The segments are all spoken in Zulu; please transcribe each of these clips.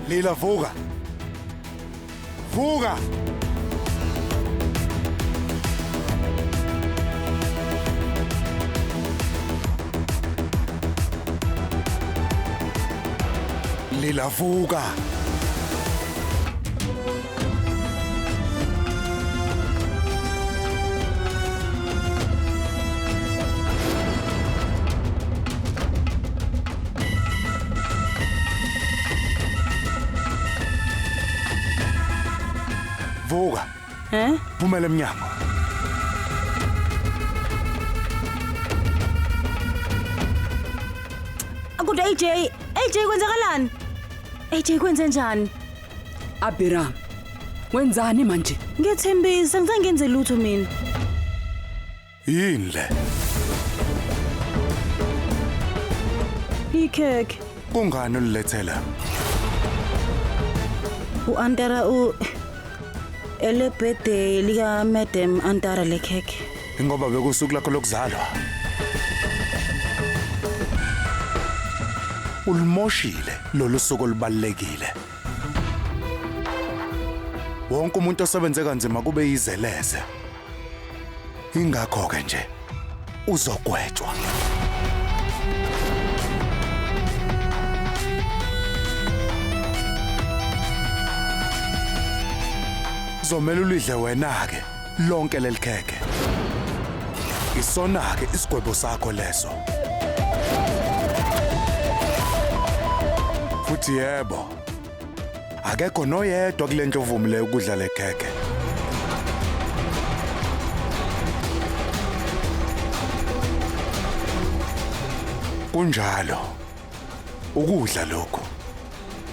Lila, vuka. Vuka. Lila, vuka. Vuka. Eh? Phumela emnyango. Kodwa AJ, AJ kwenzakalani? AJ kwenze njani? Abiram. Wenzani manje? Ngiyethembisa ngizange ngenze lutho mina. Yini le? Ikhekhe. Kungani ulilethela? U-Antara u ele birthday lika Madam Antara le khekhe. Ngoba bekusuku lakho lokuzalwa. Ulimoshile lolu suku olubalekile. Wonke umuntu osebenze kanzima kube yizeleze. Ingakho ke nje uzogwetshwa. Zomela ulidle wena ke lonke leli khekhe. Isona ke isigwebo sakho leso. Futhi yebo, akekho noyedwa kule ndlu ovumile ukudla le khekhe. Kunjalo. Ukudla lokho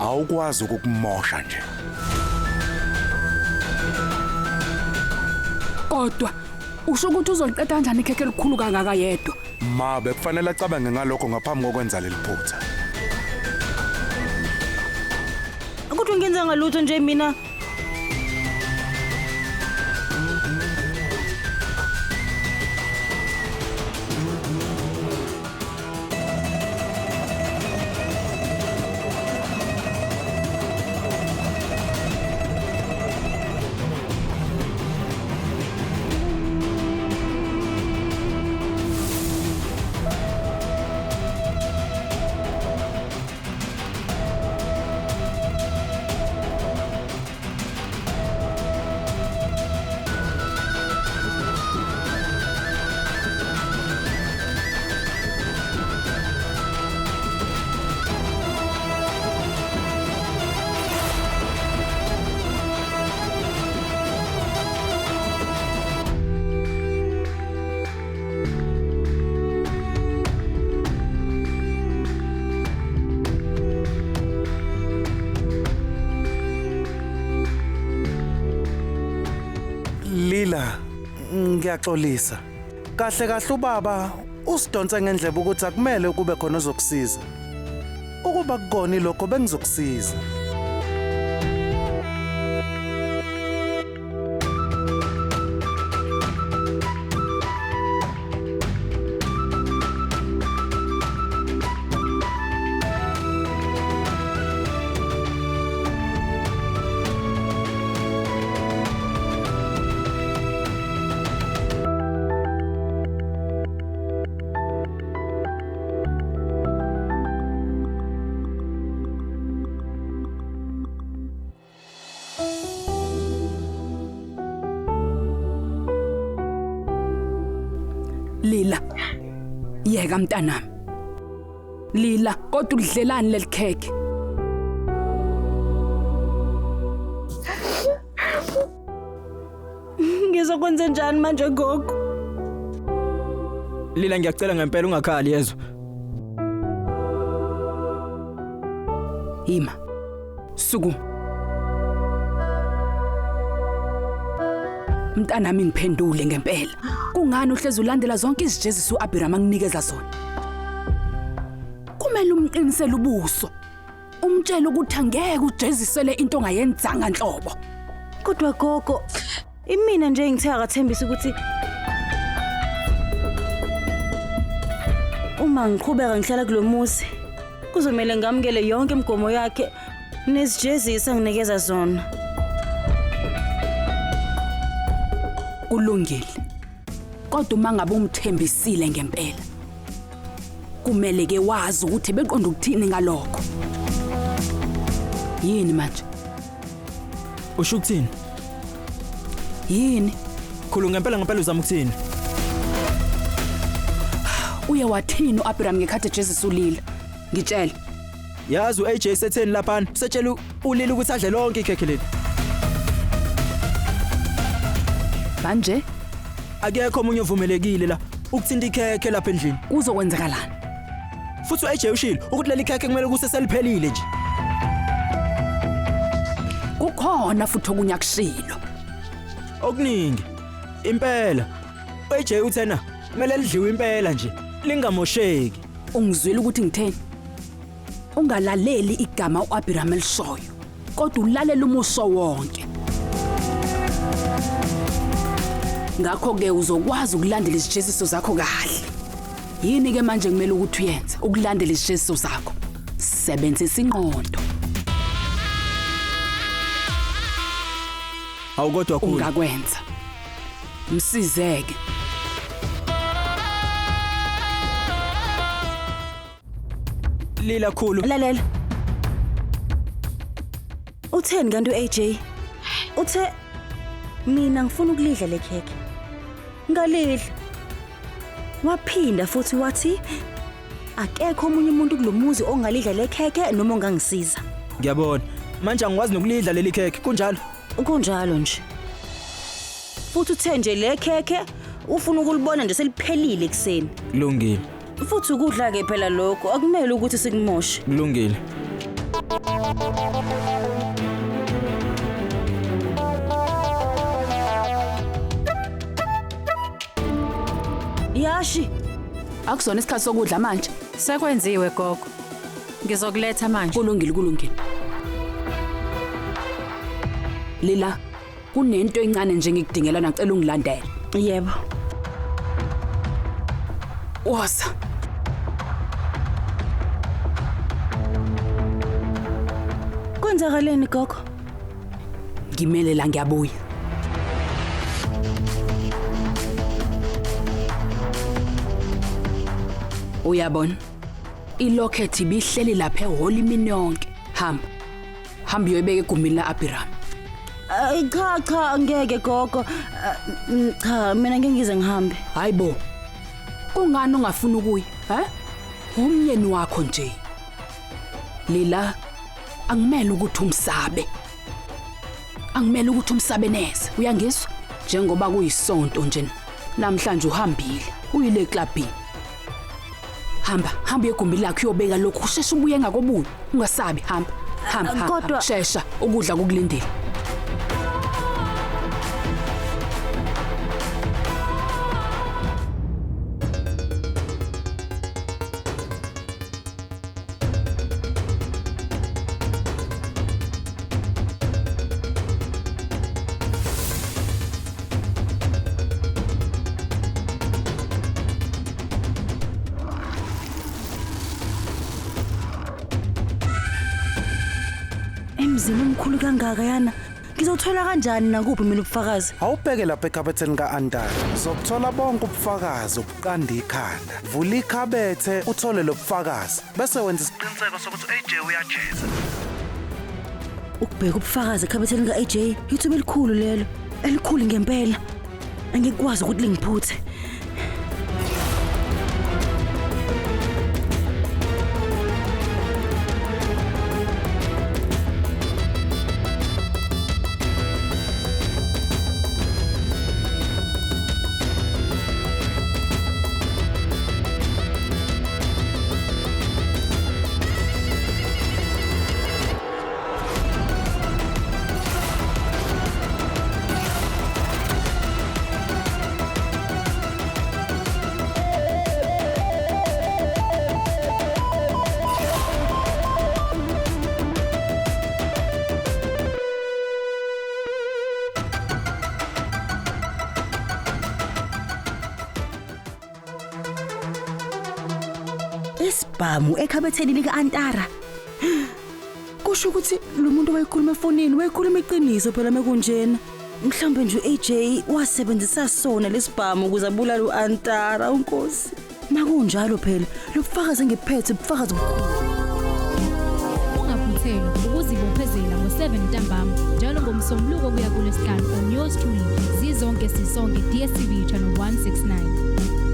awukwazi ukukumosha nje. Kodwa usho ukuthi uzoliqeda kanjani ikhekhe elikhulu kangaka yedwa? Ma bekufanele acabange ngalokho ngaphambi kokwenza leli phutha. Kodwa ngenza ngalutho nje mina. Lila, ngiyaxolisa. Kahle kahle ubaba usidonse ngendlebe ukuthi akumele kube khona ozokusiza. Ukuba kukoni lokho bengizokusiza. Lila. Yeka mntanami. Lila, kodwa udlelani leli khekhe? Ngizokwenza njani manje gogo? Lila, ngiyacela ngempela ungakhali yezwa. Ima. Suku. Mntanami ngiphendule ngempela. Kungani uhlezi ulandela zonke izijeziso uAbiram akunikeza zona? Kumele umqinisele ubuso. Umtshele ukuthi angeke ujezisele into ongayenzanga nhlobo. Kodwa gogo, imina nje ngithe akathembisa ukuthi uma ngiqhubeka ngihlala kulomuzi kuzomele ngamukele yonke imigomo yakhe Nezijezisa nginikeza zona. Kulungile. Kodwa uma ngabe umthembisile ngempela, kumele ke wazi ukuthi beqonda ukuthini ngalokho. Yini manje? Usho ukuthini? Yini? Khulu ngempela ngempela uzama ukuthini? Uye wathini uAbraham ngekhathi ejezisa uLila? Ngitshele. Yazi uAJ setheni laphana, usetshela uLila ukuthi adle lonke ikhekhe leli. Manje Akekho omunye ovumelekile la ukuthinta ikhekhe lapha endlini. Kuzokwenzakalani? Futhi uAJ ushilo ukuthi leli khekhe kumele kuse seliphelile nje. Kukhona futhi okunye akushilo. Okuningi. Impela. uAJ uthena kumele lidliwe impela nje, lingamosheki. Ungizwile ukuthi ngitheni? Ungalaleli igama uAbraham elishoyo, kodwa ulalela umusho wonke. Ngakho ke uzokwazi ukulandela izijeziso zakho kahle. Yini ke manje kumele ukuthi uyenze ukulandela izijeziso zakho? Sebenzisa ingqondo. Awukodwa khulu. Ungakwenza. Msizeke. Lila khulu. Lalela. Utheni kanti uAJ? Uthe mina ngifuna ukulidla le khekhe. Ngalidla. Waphinda futhi wathi akekho omunye umuntu kulomuzi ongalidla le khekhe noma ongangisiza. Ngiyabona. Manje angikwazi nokulidla leli khekhe, kunjalo? Kunjalo nje. Futhi uthe nje le khekhe ufuna ukulibona nje seliphelile ekuseni. Kulungile. Futhi ukudla ke phela lokho akumele ukuthi sikumoshe. Kulungile. Yashi, Akusona isikhathi sokudla manje. Sekwenziwe gogo. Ngizokuletha manje. Kulungile, kulungile. Lila, kunento encane nje ngikudingela ngicela ungilandele. Yebo. Woza. Kwenzakaleni gogo? Ngimele la ngiyabuya. Uyabona? Ilocket ibihleli lapha ehall imini yonke. Hamba. Hamba uyoyibeka egumbini la-Abraham. Cha cha ngeke gogo. Cha mina ngeke ngize ngihambe. Hayibo. Kungani ungafuni ukuya, he? Umyeni wakho nje. Lila, angimele ukuthi umsabe. Angimele ukuthi umsabe neze. Uyangizwa? Njengoba kuyisonto nje. Namhlanje uhambile, uyile eclubini. Hamba, hamba egumbini lakho uyobeka lokhu, usheshe ubuye ngakobuya. Ungasabi, hamba. Hamba, hamba. Kodwa shesha, ukudla kukulindile. Emzini omkhulu kangaka yana, ngizothola kanjani nakuphi mina ubufakazi? Awubheke lapha ekhabetheni kaAntara. Uzobuthola bonke ubufakazi obuqanda ikhanda. Vula ikhabethe uthole lobufakazi bese wenza isiqiniseko sokuthi AJ uyajeza. Ukubheka ubufakazi ekhabetheni kaAJ ithuba elikhulu lelo, elikhulu ngempela. Angikwazi ukuthi lingiphuthe. Isibhamu ekhabetheni lika-Antara. Kusho ukuthi lo muntu wayekhuluma efonini wayekhuluma iqiniso phela mekunjena. Mhlawumbe nje uAJ wasebenzisa sona lesibhamu ukuze abulale uAntara unkosi. Makunjalo phela lobufakazi engiphethe ubufakazi obukhulu. Ungaphuthelwa ukuzibophezela ngo-7 ntambama njalo ngomsombuluko kuya kulwesihlanu on yours truly, Zizonke Sisonke, DStv channel 169.